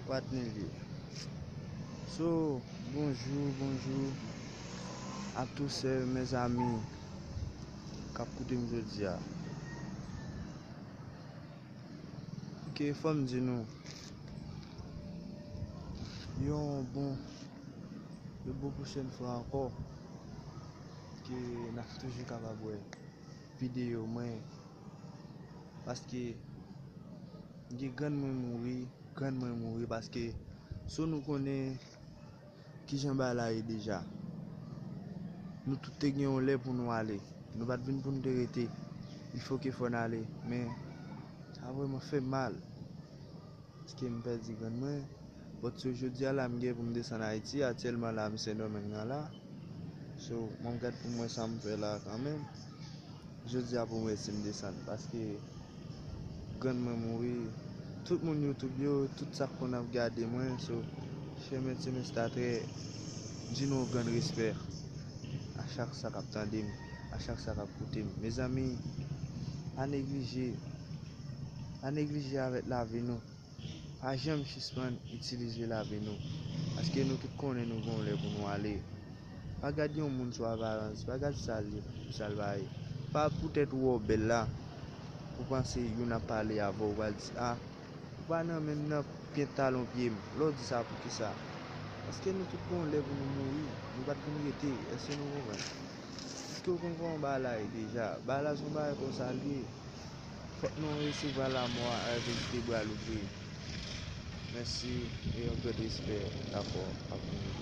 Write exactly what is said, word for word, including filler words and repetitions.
Patnè li. So, bonjou, bonjou a tous, euh, mes amis k ap koute m jodi a. Ok, fò m di nou, yon bon, yon bon pwochèn fwa ankò, ke n ap toujou kapab wè videyo mwen, paske gen grann mwen mouri, grann mwen mouri, paske so nou konnen kijan bagay la ye deja. Nou tout te gen yon lè pou nou ale. Nou pa t vin pou nou te rete. Il faut que fò n ale. Men, sa vrèman fè mal. Paske m pèdi grann mwen. But so jodi a la, m gen pou m desann Ayiti. Aktyèlman la, m Sendomeng nan la. So, mwen gad pou m wè sa m fè la kanmenm. Jodi a pou m wè si m desann. Paske grann mwen mouri. Tout moun YouTube yo, tout sa k konn ap gade mwen. So, chèmen ti mestatrè, di nou yon grann respè a chak sa k ap tande m, a chak sa k ap koute m. Mezanmi, pa neglije, pa neglije avèk lavi nou. Pa janm sispann itilize lavi nou. Paske nou tout konnen nou gen yon lè pou nou ale. Pa gad yon moun sou aparans, pa gad sa l ye, sa l pa ye. Pa poutèt ou wè w bèl la, ou panse youn ap pale avè w, ou pral di, a, ou pa nan menm nan pyen talon pye m. Lè w di sa, poukisa? Paske nou tout gen yon lè pou nou mouri. Nou pa t vin rete. Èske nou konprann? Èske w konprann bagay la ye deja? Bagay la se yon bagay konsa l ye. Fòk nou resevwa lanmò a avèk de bra louvri. Mèsi e yon grenn respè. Dakò, ap vini.